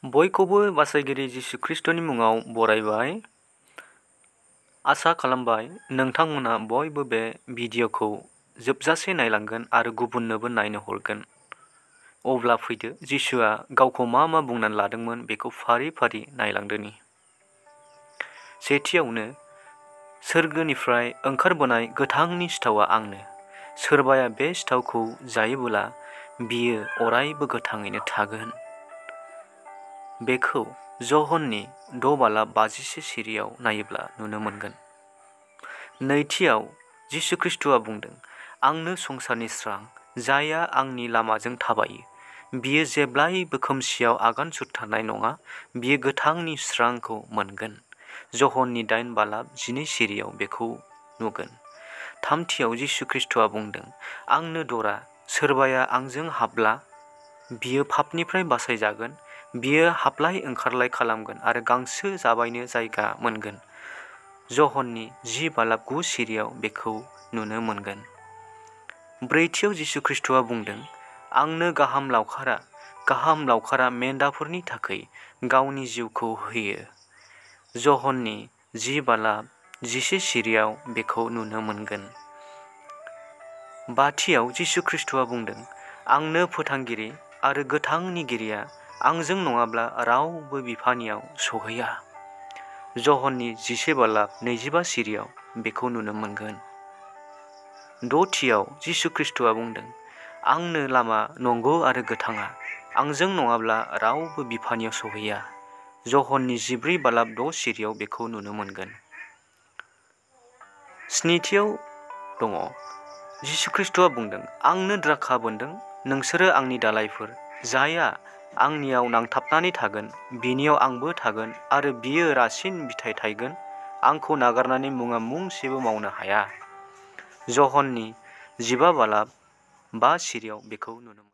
बयखौबो बासायगिरि जिसु ख्रीष्टनि मुङाव बरायबाय। आसा खालामबाय नोंथांमोना बयबो बे भिडिअखौ जोबजासे नायलांगोन आरो गुबुननोबो नायनो हरगोन। अब्ला फैदो जिसुआ गावखौ मा मा बुंनानै लादोंमोन बेखौ फारि फारि नायलांदोनि। सेथियावनो सोरगोनिफ्राय ओंखारबोनाय गोथांनि सिथावआ आंनो। सोरबाया बे सिथावखौ जायोबोला बियो अरायबो गोथाङैनो थागोन। बेखौ ज'हननि 6:56 सिरियाव नायोब्ला नुनो मोनगोन। नैथियाव जिसु ख्रीष्टआ बुंदों, आंनो संसारनि स्रां, जायहा आंनि लामाजों थाबायो, बियो जेब्लायबो खोमसियाव आगान सुरथारनाय नङा, बियो गोथांनि स्रांखौ मोनगोन। ज'हननि 8:12 सिरियाव बेखौ नुगोन। थामथियाव जिसु ख्रीष्टआ बुंदों, आंनो दरा, सोरबाया आंजों हाबला बियो पापनिफ्राय बासायजागोन, बियो हाबलाय ओंखारलाय खालामगोन आरो गांसो जाबायनो जायगा मोनगोन। ज'हननि 10:9 सिरियाव बेखौ नुनो मोनगोन। ब्रैथियाव जिसु ख्रीष्टआ बुंदों, आंनो गाहाम लावखारा मेन्दाफोरनि थाखाय गावनि जिउखौ होयो। ज'हननि 10:11 सिरियाव बेखौ नुनो मोनगोन। बाथियाव जिसु ख्रीष्टआ बुंदों, आंनो फोथांगिरि आरो गोथांनि गिरिया आंजों नङाब्ला रावबो बिफानियाव सौहैया। ज'हननि 11:25 सिरियाव बेखौ नुनो मोनगोन। दथियाव जिसु ख्रीष्टआ बुंदों, आंनो लामा, नंगौ आरो गोथाङा, आंजों नङाब्ला रावबो बिफानियाव सौहैया। ज'हननि 14:6 सिरियाव बेखौ नुनो मोनगोन। स्निथियाव दङ, जिसु ख्रीष्टआ बुंदों, आंनो द्राक्षा बोन्दों, नोंसोरो आंनि दालाइफोर, जायहा आंनियाव नांथाबनानै थागोन, बिनियाव आंबो थागोन आरो बियो रासिन फिथाइ थायगोन, आंखौ नागारनानै मुङा मुंसेबो मावनो हाया। ज'हननि 15:5 सिरियाव बेखौ नुनो मोनो।